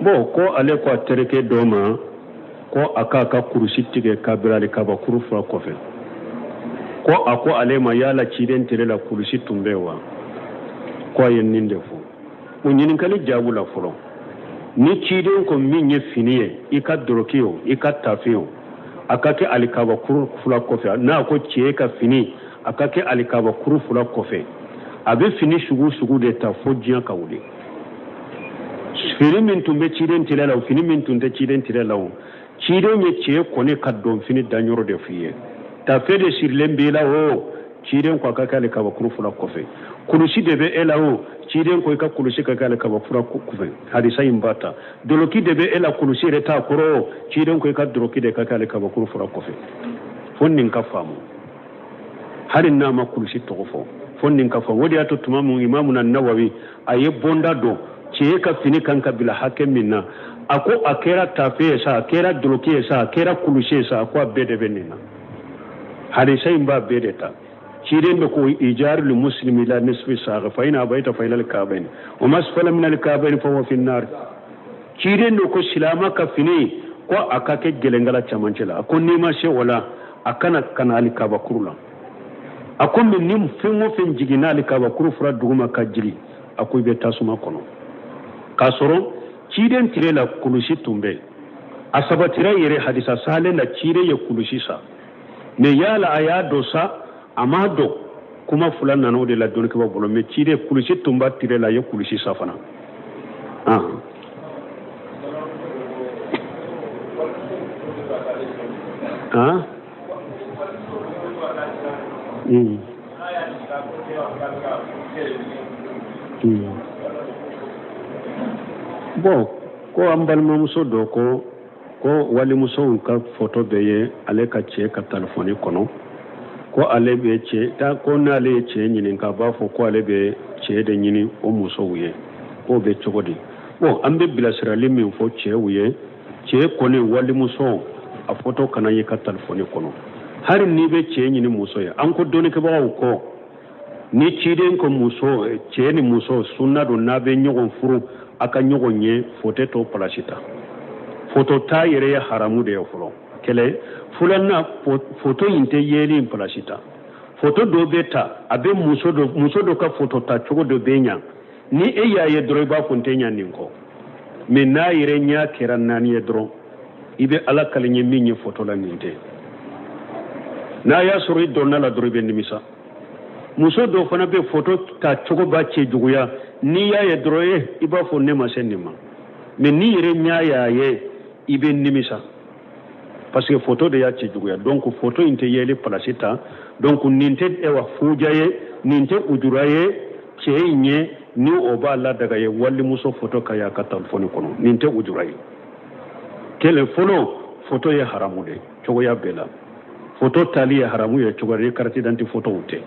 Bon, ko ale ko a terikɛ dɔ ma ko a k'a ka kurusi tigɛ ka bila alikabakuru fila kɔfɛ. Ko a ko ale ma, yala ciden tele la kulusi tun bɛ wa? Ko a ye nin de fɔ. O ɲininkali jaabu la fɔlɔ, ni ciden ko min ye fini ye, i ka doroki o, i ka tafe o, a ka kɛ alikabakuru fila kɔfɛ. N'a ko cɛ ka fini a ka kɛ alikabakuru fila kɔfɛ, a bɛ fini sugu sugu de ta fo diɲɛ ka wuli. Fini min tun bɛ ciden tile la o, fini min tun tɛ ciden tile la o, ciden ye cɛ kɔni ka don fini danyɔrɔ de f'i ye. Tafe de sirilen b'i la o, ciden ko a ka kɛ alikabakuru fila kɔfɛ. Kulusi de bɛ e la o, ciden ko i ka kulusi ka kɛ alikabakuru kɔfɛ. Hadisa in b'a ta. Doloki de bɛ e la, kulusi yɛrɛ t'a kɔrɔ o, ciden ko i ka doloki de ka kɛ alikabakuru fila kɔfɛ. Fo nin ka faamu, hali n'a ma kulusi tɔgɔ fɔ, fo nin ka faamu. O de y'a to tuma min Imamuna Nawawi a ye bonda don cɛ ka fini kan ka bila hakɛ min na, a ko a kɛra tafe ye sa, a kɛra doloki ye sa, a kɛra kulusi ye sa, a ko a bɛɛ de bɛ nin na. Hadisa in b'a bɛɛ de ta. Ciden de ko ijaru li muslimi ila nisfi saqa fa in abaita fa ila al-ka'bayn wa ma asfala min al-ka'bayn fa huwa fi an-nar. Ciden de ko silama ka fini ko a ka kɛ gɛlɛnkala camancɛ la, a ko n'i ma se o la, a kana kana alikabakuru la. A ko mɛ ni fɛn o fɛn jiginna alikabakuru fura duguma ka jigin, a ko i bɛ tasuma kɔnɔ. K'a sɔrɔ ciden tile la kulusi tun bɛ, a sabatira yɛrɛ hadisa salen na, ciden ye kulusi san. Mɛ yala a y'a don sa, a m'a don, kuma fila nana o de la dɔnnikɛbaaw bolo. Mɛ ciden kulusi tun b'a tile la, a ye kulusi san fana. Bon, ko an balimamuso dɔ ko ko walimusow ka foto bɛ ye ale ka cɛ ka telefɔni kɔnɔ, ko ale bɛ cɛ ta, ko n'ale ye cɛ ɲini k'a b'a fɔ ko ale bɛ cɛ de ɲini o musow ye, k'o bɛ cogo di? Bon, an bɛ bilasirali min fɔ cɛw ye, cɛ kɔni walimuso a foto kana ye ka telefɔni kɔnɔ, hali n'i bɛ cɛ ɲini muso ye. An ko dɔnnikɛbagaw kɔ, ni ciden ko muso, cɛ ni muso sunna don, n'a bɛ ɲɔgɔn furu a ka ɲɔgɔn ye, foto t'o palasi ta. Foto ta yɛrɛ ye haramu de ye fɔlɔ. Kɛlɛ filanan, foto in tɛ yeli in palasi ta. Foto dɔ bɛ ta, a bɛ muso dɔ, muso dɔ ka foto ta cogo dɔ bɛ ɲa, ni e y'a ye dɔrɔn i b'a fɔ n tɛ ɲa nin kɔ. Mɛ n'a yɛrɛ ɲa kɛra naani ye dɔrɔn, i bɛ ala kali ye min ye foto la nin tɛ. N'a y'a sɔrɔ i donna la dɔrɔn i bɛ nimisa. Muso dɔw fana bɛ foto ta cogo b'a cɛ juguya, n'i y'a ye dɔrɔn e i b'a fɔ ne ma se nin ma. Mɛ n'i yɛrɛ ɲa y'a ye, i bɛ nimisa, parce que foto de y'a cɛ juguya. Donc foto in tɛ yeli palasi ta. Donc nin tɛ ewa fuja ye, nin tɛ ujura ye cɛ in ye, ni o b'a ladaga ye walimuso foto ka y'a ka telefɔni kɔnɔ, nin tɛ ujura ye. Kelen fɔlɔ, foto ye haramu de ye cogoya bɛɛ la. Foto tali ye haramu ye cogoya ni carte d'identité fotow tɛ.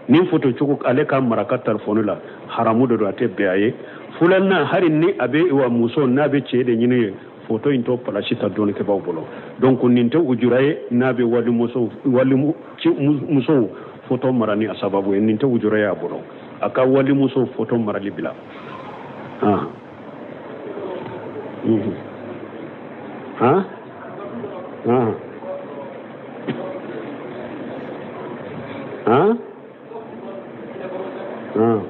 Nin foto cogo ale ka mara ka telefɔni la, haramu de don, a tɛ bɛn a ye. Filanan, hali ni a bɛ wa muso n'a bɛ cɛ de ɲini ye, foto in t'o palasi ta dɔnnikɛbaaw bolo. Donc nin tɛ ujura ye n'a bɛ walimuso walimusow foto mara ni a sababu ye, nin tɛ ujura ye a bolo, a ka walimuso foto marali bila. Han han han han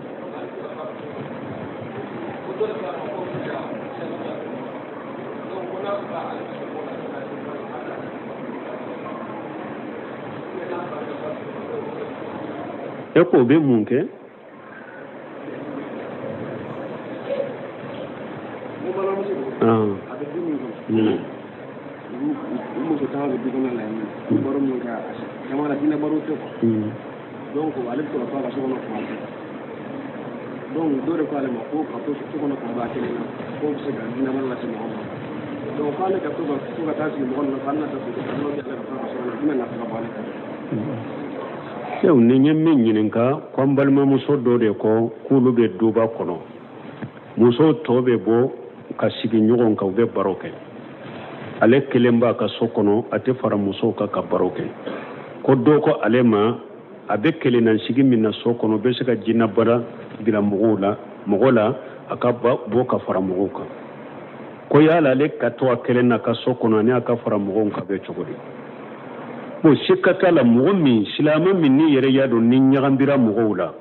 e k'o bɛ mun kɛ? Muso caman bɛ du kɔnɔ la yen nɔ, baro min kɛ, a caman na jinɛ baro tɛ quoi. Donc ale bɛ to ka to a ka so kɔnɔ kuma bɛɛ. Donc dɔ de ko ale ma ko ka to so kɔnɔ kuma bɛɛ a kelen na, k'o bɛ se ka jinɛ baro lase mɔgɔ ma. Donc k'ale ka to ka taa sigi mɔgɔ nɔfɛ, hali n'a tɛ foto ta, n'o tɛ ale ka to a ka so kɔnɔ, jumɛn nafa ka bon ale kan? Cɛw, ni n ye min ɲininka, ko an balimamuso dɔ de ko k'olu bɛ duba kɔnɔ, musow tɔ bɛ bɔ ka sigi ɲɔgɔn kan, u bɛ baro kɛ, ale kelen b'a ka so kɔnɔ, a tɛ fara musow kan ka baro kɛ. Ko dɔ ko ale ma, a bɛ kelenna sigi min na so kɔnɔ, bɛ se ka jinɛbana bila mɔgɔw la, mɔgɔ la, a ka bɔ ka fara mɔgɔw kan. Ko yala ale ka to a kelen na ka so kɔnɔ ani a ka fara mɔgɔw kan bɛ cogo di? Bon, sika t'a la, mɔgɔ min, silamɛ min n'i yɛrɛ y'a dɔn ni ɲagambira mɔgɔw la,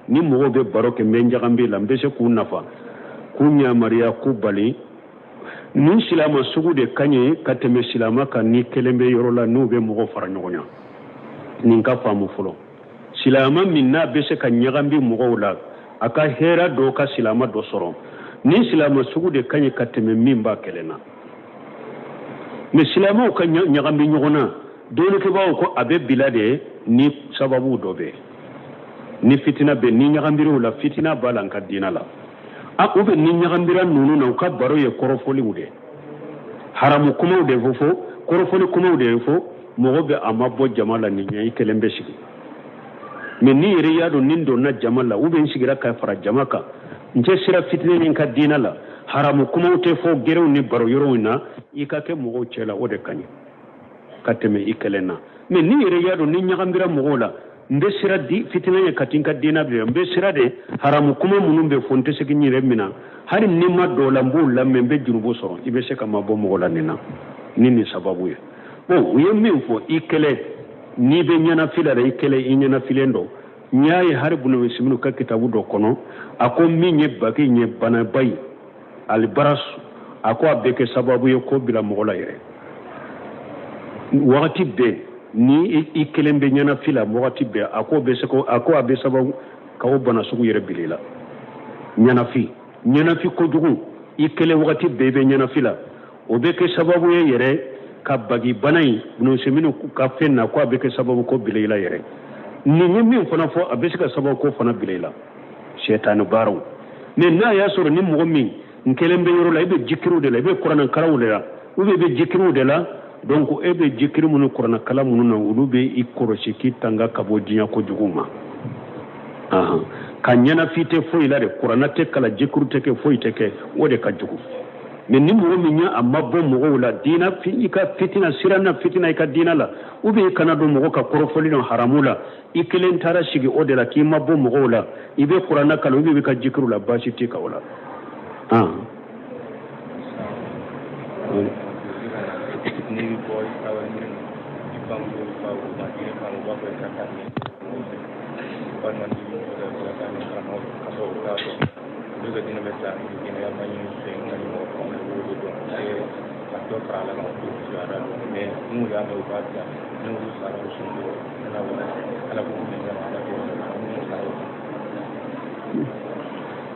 ni mɔgɔw bɛ baro kɛ, n bɛ ɲagambi la, n bɛ se k'u nafa, k'u yamaruya, k'u bali, nin silama sugu de ka ɲi ka tɛmɛ silama kan ni kelen bɛ yɔrɔ la n'u bɛ mɔgɔw fara ɲɔgɔn kan. Nin ka faamu fɔlɔ. Silama min n'a bɛ se ka ɲagambi mɔgɔw la, a ka hɛrɛ dɔ ka silama dɔ sɔrɔ, nin silama sugu de ka ɲi ka tɛmɛ min b'a kelen na. Mais silamaw ka ɲagambi ɲɔgɔn na, dɔnnikɛbaaw ko a bɛ bila de ni sababu dɔ bɛ, ni fitina bɛ, ni ɲagambiriw la, fitina b'a la n ka diina la. A u bɛ ni ɲagambira ninnu na, u ka baro ye kɔrɔfɔliw de, haramu kumaw de fɔ, kɔrɔfɔli kumaw de fɔ, mɔgɔ bɛ a ma bɔ jama la nin ɲɛ, i kelen bɛ sigi. Mais n'i yɛrɛ y'a dɔn ni n donna jama la, ou bien n sigira ka fara jama kan, n tɛ sira fitinɛ ni ka diina la, haramu kumaw tɛ fɔ gɛrɛw ni baro yɔrɔw na, i ka kɛ mɔgɔw cɛ la, o de ka ɲi ka tɛmɛ i kelen na. Mais n'i yɛrɛ y'a dɔn ni ɲagambira mɔgɔw la, n bɛ sira di fitinɛ ye ka taa n ka diina bila, n bɛ sira de haramu kuma minnu bɛ fɔ, n tɛ se k'i yɛrɛ minɛ, hali ni ma dɔw la n b'o lamɛn, n bɛ jurumu sɔrɔ, i bɛ se ka mabɔ mɔgɔ la nin na ni nin sababu ye. Bon, u ye min fɔ, i kelen n'i bɛ ɲɛnafi la, i kelen i ɲɛnafilen don. N y'a ye hali Bunu Usiminu ka kitabu dɔ kɔnɔ, a ko min ye bagi ye, banaba ye, alibarasu, a ko a bɛ kɛ sababu ye ko bila mɔgɔ la yɛrɛ wagati bɛɛ. Ni i kelen bɛ ɲɛnafi la wagati bɛɛ, a ko bɛ se ko, a ko a bɛ sababu ka o bana sugu yɛrɛ bila i la. Ɲɛnafi, ɲɛnafi kojugu, i kelen wagati bɛɛ i bɛ ɲɛnafi la, o bɛ kɛ sababu ye yɛrɛ ka bagi bana in, Bunu Usiminu ka fɛn na, ko a bɛ kɛ sababu ko bila i la yɛrɛ. Nin ye min fana fɔ, a bɛ se ka sababu ko fana bila i la, sɛtani baaraw. Mais n'a y'a sɔrɔ ni mɔgɔ min n kelen bɛ yɔrɔ la, i bɛ jikiriw de la, i bɛ kuranɛkalanw de la, ou bien i bɛ jikiriw de la, donc e bɛ jikiri minnu, kuranɛkalan minnu na, olu bɛ i kɔlɔsi k'i tanga ka bɔ diɲɛ kojugu ma. Ka ɲɛnafi tɛ foyi la de, kuranɛ tɛ kalan, jikiri tɛ kɛ, foyi tɛ kɛ, o de ka jugu. Mais ni mɔgɔ min ye a ma bɔ mɔgɔw la, diina i ka fitina siranna, fitina i ka diina la, ou bien i kana don mɔgɔ ka kɔrɔfɔli dɔn haramu la, i kelen taara sigi o de la k'i ma bɔ mɔgɔw la, i bɛ kuranɛ kalan, ou bien i bɛ ka jikiriw la, baasi t'i kan o la.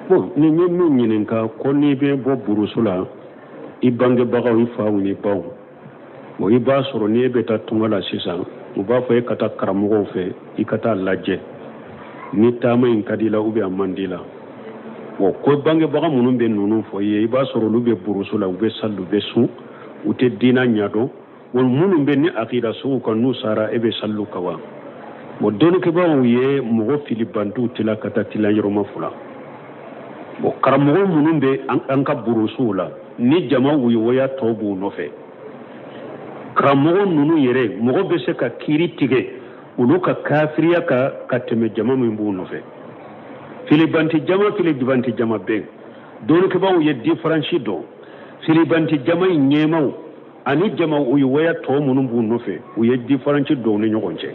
Bon, ni ye min ɲininka ko n'i bɛ bɔ burusu la, i bangebagaw, i faw ni baw, bon, i b'a sɔrɔ n'i bɛ taa tunga la sisan, u b'a fɔ e ka taa karamɔgɔw fɛ, i ka taa lajɛ ni taama in ka di la ou bien a man di la. Bon, ko bangebaga minnu bɛ ninnu fɔ i ye, i b'a sɔrɔ olu bɛ burusu la, u bɛ sali, u bɛ sun, u tɛ diina ɲɛdɔn. Bon, minnu bɛ ni akida sugu kan, n'u sara, e bɛ salilu kan wa? Bon, dɔnnikɛbaaw ye mɔgɔ filibantiw tila ka taa tila yɔrɔma fila. Bon, karamɔgɔ minnu bɛ an ka burusuw la, ni jama woyowoya tɔw b'u nɔfɛ, karamɔgɔ ninnu yɛrɛ, mɔgɔ bɛ se ka kiiri tigɛ olu ka kafiriya ka tɛmɛ jama min b'u nɔfɛ. Filibanti jama, filibanti jama bɛn, dɔnnikɛbaaw ye différence dɔn. Filibanti jama in ɲɛmaw ani jama woyowoya tɔ minnu b'u nɔfɛ, u ye différence dɔn u ni ɲɔgɔn cɛ.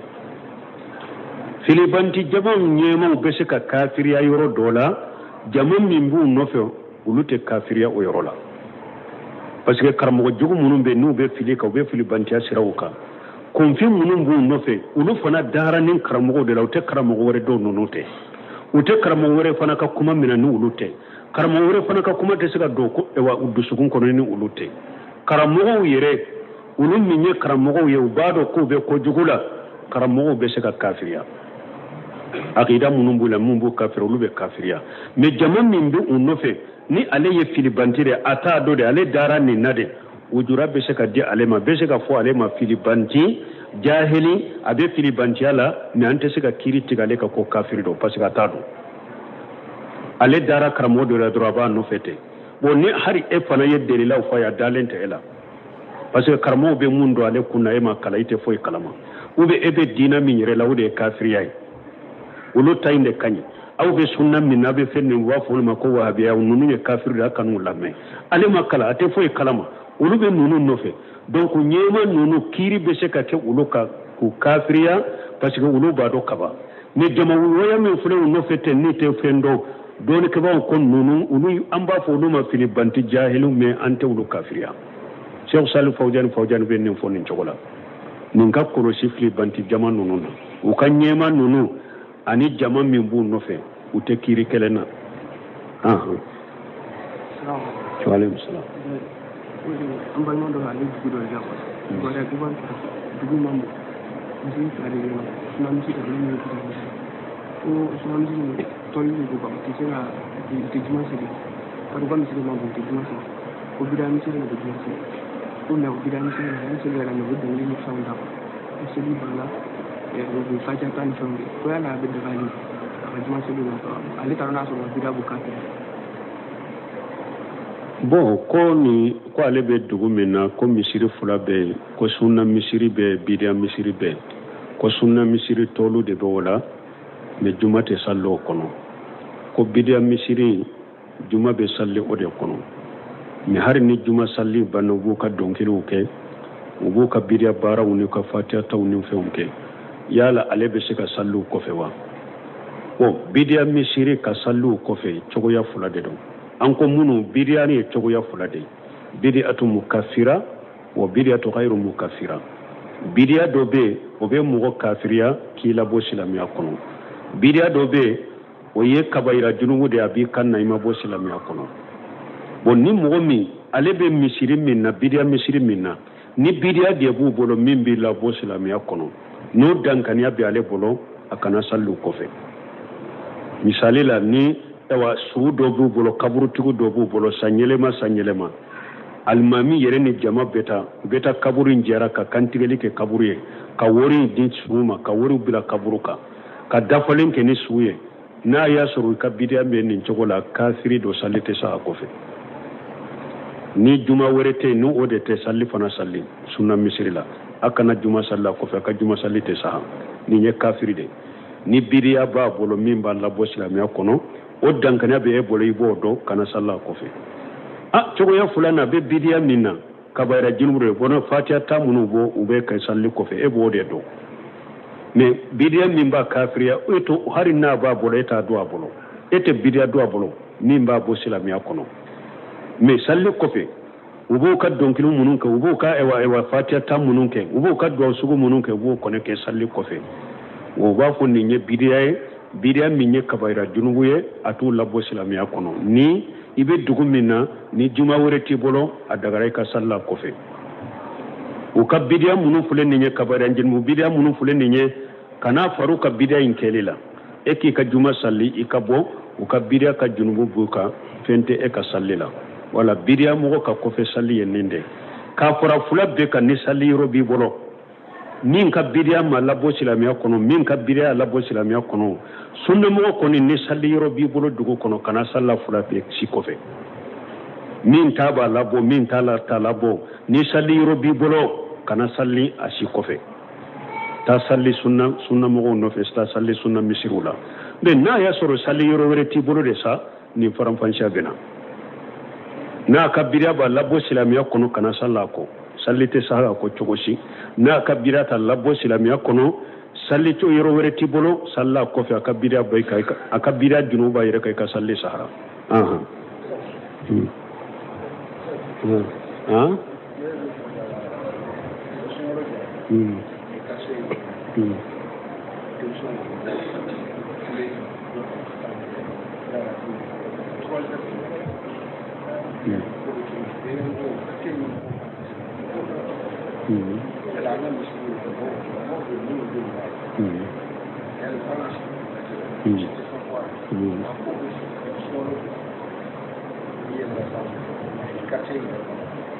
Filibanti jama ɲɛmaw bɛ se ka kafiriya yɔrɔ dɔ la, jama min b'u nɔfɛ, olu tɛ kafiriya o yɔrɔ la. Parce que karamɔgɔ jugu minnu bɛ, n'u bɛ fili kan, u bɛ filibantiya siraw kan, kunfin minnu b'u nɔfɛ, olu fana dara ni karamɔgɔw de la, u tɛ karamɔgɔ wɛrɛ dɔn ninnu tɛ, u tɛ karamɔgɔ wɛrɛ fana ka kuma minɛ ni olu tɛ, karamɔgɔ wɛrɛ fana ka kuma tɛ se ka don u dusukun kɔnɔ ni olu tɛ. Karamɔgɔw yɛrɛ, olu min ye karamɔgɔw ye, u b'a dɔn k'u bɛ kojugu la, karamɔgɔw bɛ se ka kafiriya. Akida minnu b'u la, min b'u kafiriya, olu bɛ kafiriya. Mais jama min bɛ u nɔfɛ, ni ale ye filibanti de, a t'a dɔn de, ale dara nin na de, ujura bɛ se ka di ale ma, bɛ se ka fɔ ale ma filibanti, jahili, a bɛ filibantiya la, mais an tɛ se ka kiiri tigɛ ale kan ko kafiri don, parce que a t'a dɔn. Ale dara karamɔgɔ dɔ la dɔrɔn, a b'a nɔfɛ ten. Bon, ni hali e fana ye delilaw fɔ a ye, a dalen tɛ e la, parce que karamɔgɔw bɛ mun dɔn ale kun na, e ma kalan, i tɛ foyi kalama, ou bien e bɛ diinɛ min yɛrɛ la, o de ye kafiriya ye, olu ta in de ka ɲi. Aw bɛ sunna min na, a bɛ fɛn nin, u b'a fɔ olu ma ko wahabiya, ninnu ye kafiri de ye, a kan'u lamɛn. Ale ma kalan, a tɛ foyi kalama, olu bɛ ninnu nɔfɛ. Donc ɲɛma ninnu kiiri bɛ se ka kɛ olu kan k'u kafiriya, parce que olu b'a dɔn kaban. Mais jama wɛrɛ min filɛ u nɔfɛ ten, n'i tɛ fɛn dɔn, dɔnnikɛbaaw ko ninnu, olu an b'a fɔ olu ma filibanti jahiliw, mais an tɛ olu kafiriya. Cheikh Salih Fawjani Fawjani bɛ nin fɔ nin cogo la. Nin ka kɔlɔsi filibanti jama ninnu na, u ka ɲɛma ninnu ani jama min b'u nɔfɛ, u tɛ kiiri kelen na. Waaleykum salaam. An balima dɔ ale dugu dɔ de la quoi. Wɛrɛ dugu ma bon, misi fila de bɛ yen nɔ, suna misi olu ni bida misi. Ko suna misi ninnu tɔli de don quoi, u tɛ se ka u tɛ juma seli parce que u ka misiri ma bon, u tɛ juma seli. Ko bida misi de bɛ juma seli ko, mais bida misi ni seli yɛrɛ, mais u bɛ dɔnkili ni fɛnw da quoi. Ni seli banna, u bɛ fatiya ta ni fɛnw kɛ. Ko yala a bɛ daga ale a ka juma seli la, ale t'a dɔn n'a sɔrɔ bida b'u kan. Bon, ko ni ko ale bɛ dugu min na, ko misiri fila bɛ yen, ko sunna misiri bɛ yen, bidiya misiri bɛ yen. Ko sunna misiri tɔlu de bɛ o la, mais juma tɛ sali o kɔnɔ. Ko bidiya misiri, juma bɛ sali o de kɔnɔ, mais hali ni juma sali banna, u b'u ka dɔnkiliw kɛ, u b'u ka bidiya baaraw n'u ka fatiyataw ni fɛnw kɛ. Yala ale bɛ se ka saliw kɔfɛ wa? Bon, bidiya misiri ka saliw kɔfɛ, cogoya fila de don. An ko minnu bidiya ye cogoya fila de ye: bidiyatu mukafira wa bidiyatu ghayru mukafira. Bidiya dɔ bɛ yen, o bɛ mɔgɔ kafiriya k'i labɔ silamɛya kɔnɔ. Bidiya dɔ bɛ yen, o ye kabayira junubu de ye, a b'i kan na, i ma bɔ silamɛya kɔnɔ. Bon, ni mɔgɔ min ale bɛ misiri min na, bidiya misiri min na, ni bidiya de b'u bolo min b'i labɔ silamɛya kɔnɔ, n'o dankaniya bɛ ale bolo, a kana sali u kɔfɛ. Misali la, ni ayiwa su dɔ b'u bolo, kaburutigiw dɔ b'u bolo, san yɛlɛma san yɛlɛma, alimami yɛrɛ ni jama bɛ taa, u bɛ taa kaburu in jɛra ka kantigɛli kɛ kaburu ye, ka wari di su ma, ka wari bila kaburu kan, ka dafalen kɛ ni su ye. N'a y'a sɔrɔ i ka bidiya bɛ nin cogo la, kafiri dɔ, sali tɛ sa a kɔfɛ. Ni juma wɛrɛ tɛ yen, ni o de tɛ sali fana sali sunna misiri la, a kana juma sali a kɔfɛ, a ka juma sali tɛ sa. Nin ye kafiri de. Ni bidiya b'a bolo min b'a labɔ silamɛya kɔnɔ, o dankaniya bɛ e bolo, i b'o dɔn, kana sali a kɔfɛ. A cogoya filanan, a bɛ bidiya min na, kabayira junubu de bɔnna, fatiya ta minnu bɔ, u bɛ kɛ sali kɔfɛ, e b'o de dɔn. Mais bidiya min b'a kafiriya, e to hali n'a b'a bolo, e t'a dɔn a bolo, e tɛ bidiya dɔn a bolo min b'a bɔ silamɛya kɔnɔ. Mais sali kɔfɛ, u b'u ka dɔnkili minnu kɛ, u b'u ka ewa ewa fatiya ta minnu kɛ, u b'u ka duwawu sugu minnu kɛ, u b'o kɔni kɛ sali kɔfɛ, o b'a fɔ nin ye bidiya ye, bidiya min ye kabayira junubu ye, a t'u labɔ silamɛya kɔnɔ. Ni i bɛ dugu min na, ni juma wɛrɛ t'i bolo, a dagara i ka sali la kɔfɛ. U ka bidiya minnu filɛ nin ye, kabayira junubu bidiya minnu filɛ nin ye, kana far'u ka bidiya in kɛli la. E k'i ka juma sali, i ka bɔ, u ka bidiya ka junubu b'u kan, fɛn tɛ e ka sali la. Wala bidiya mɔgɔ ka kɔfɛ sali ye nin de k'a fɔra fila bɛɛ kan. Ni sali yɔrɔ b'i bolo, min ka bidiya ma labɔ silamɛya kɔnɔ, min ka bidiya labɔ silamɛya kɔnɔ, sunnamɔgɔ kɔni, ni sali yɔrɔ b'i bolo dugu kɔnɔ, kana sali fila bɛɛ si kɔfɛ. Min ta b'a labɔ, min t'a la t'a labɔ, ni sali yɔrɔ b'i bolo, kana sali a si kɔfɛ. Taa sali sunna sunnamɔgɔw nɔfɛ, taa sali sunna misiriw la. Mais n'a y'a sɔrɔ sali yɔrɔ wɛrɛ t'i bolo de sa, nin faranfansiya bɛ na. N'a ka bidiya b'a labɔ silamɛya kɔnɔ, kana sali a kɔ, sali tɛ sa a kɔ cogo si. N'a ka bidiya t'a labɔ silamɛya kɔnɔ, sali to yɔrɔ wɛrɛ t'i bolo, sali a kɔfɛ, a ka bidiya bɔ i kan, a ka bidiya junubu b'a yɛrɛ kan, i ka sali sahara. Ahan han hmm hmm hmm hmm hmm hmm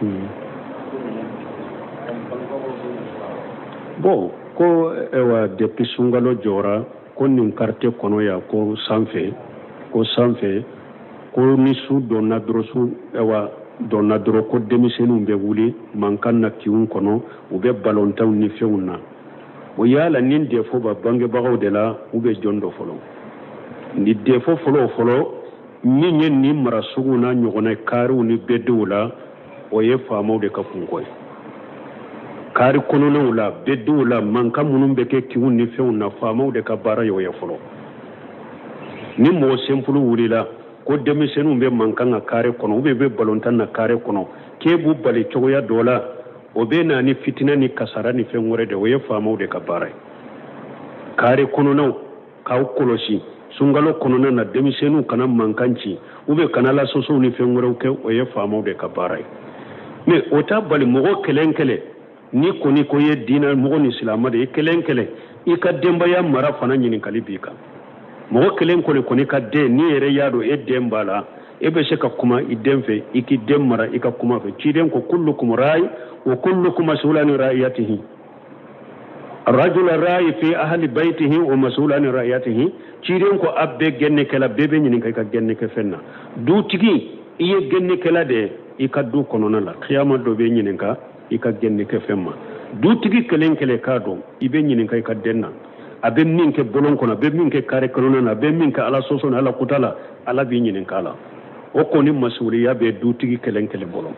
hmm Bon, ko ewa depuis sunkalo jɔra, ko nin quartier kɔnɔ yan, ko sanfɛ, ko sanfɛ, ko ni su donna dɔrɔn, su ewa donna dɔrɔn, ko denmisɛnninw bɛ wuli mankan na kinw kɔnɔ, u bɛ balontanw ni fɛnw na. O yala nin défaut ba bangebagaw de la, u bɛ jɔn dɔ fɔlɔ? Ni défaut fɔlɔ fɔlɔ min ye nin mara sugu n'a ɲɔgɔnna kaariw ni bedew la, o ye faamaw de ka kunko ye. Kaari kɔnɔnaw la, bedew la, mankan minnu bɛ kɛ kinw ni fɛnw na, faamaw de ka baara y'o ye fɔlɔ. Ni mɔgɔ simple wulila ko denmisɛnninw bɛ mankan na kaare kɔnɔ, ou bien bɛ balontan na kaare kɔnɔ, k'e b'u bali cogoya dɔ la, o bɛ na ni fitinɛ ni kasara ni fɛn wɛrɛ de, o ye faamaw de ka baara ye. Kaare kɔnɔnaw k'aw kɔlɔsi sunkalo kɔnɔna na, denmisɛnninw kana mankan ci, ou bien kana ala sɔsɔw ni fɛn wɛrɛw kɛ, o ye faamaw de ka baara ye. Mais o t'a bali mɔgɔ kelen kelen, ni kɔni ko ye diinɛ mɔgɔ ni silamɛ de ye, kelen kelen i ka denbaya mara fana ɲininkali b'i kan. Mɔgɔ kelen kɔni kɔni ka den, n'i yɛrɛ y'a dɔn e den b'a la, e bɛ se ka kuma i den fɛ, i k'i den mara i ka kuma fɛ. Ciden ko kullukum ra'i wa kullukum mas'ulun an ra'iyatihi, rajul ra'i fi ahli baytihi wa mas'ulun an ra'iyatihi. Ciden ko a bɛɛ gɛnnikɛla, bɛɛ bɛ ɲininka i ka gɛnnikɛ fɛn na. Dutigi, i ye gɛnnikɛla de ye i ka du kɔnɔna la, kiyama dɔ bɛ ɲininka i ka gɛnnikɛ fɛn ma. Dutigi kelen kelen k'a dɔn i bɛ ɲininka i ka den na, a bɛ min kɛ bɔlɔn kɔnɔ, a bɛ min kɛ kare kɔnɔna na, a bɛ min kɛ ala sɔsɔ ni ala kuta la, ala b'i ɲininka a la. O kɔni masuliya bɛ dutigi kelen kelen bolo.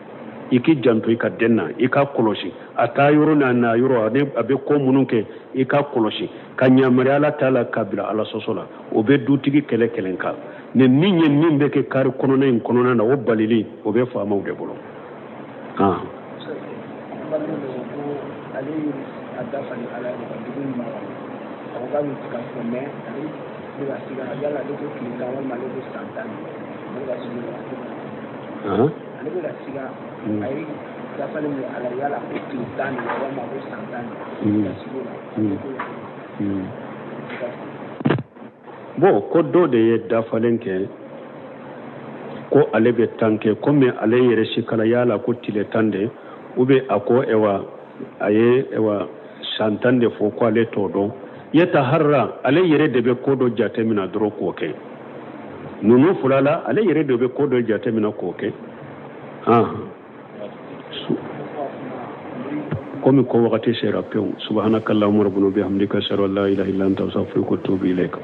I k'i janto i ka den na, i k'a kɔlɔsi a taa yɔrɔ n'a na yɔrɔ, a bɛ ko minnu kɛ, i k'a kɔlɔsi ka yamaruya ala ta la, ka bila ala sɔsɔ la, o bɛ dutigi kelen kelen kan. Mais min ye min bɛ kɛ kari kɔnɔna in kɔnɔna na, o balili o bɛ faamaw de bolo. Ale ye a dafali ala ye ka dugu in mara, a ko k'a bɛ ka fɔ, mais ale bɛ ka siga yala ale ko tile 10 walima ale ko san 10, ale bɛ ka siga, ale bɛ ka siga a ye dafali min ala yala ko tile 10 de walima ko san 10 de, ka siga o la. Bon, ko dɔ de ye dafalen kɛ ko ale bɛ 10 kɛ, komi ale yɛrɛ sikala yala ko tile 10 de, ou bien a ko ewa a ye ewa san 10 de fɔ ko ale t'o dɔn. Yataharra, ale yɛrɛ de bɛ ko dɔ jateminɛ dɔrɔn k'o kɛ. Ninnu fila la, ale yɛrɛ de bɛ ko dɔ jateminɛ k'o kɛ. Komi ko wagati sera pewu. Subhanaka allahumma rabbana bihamdika, ashhadu an la ilaha illa anta, astaghfiruka wa atubu ilayka.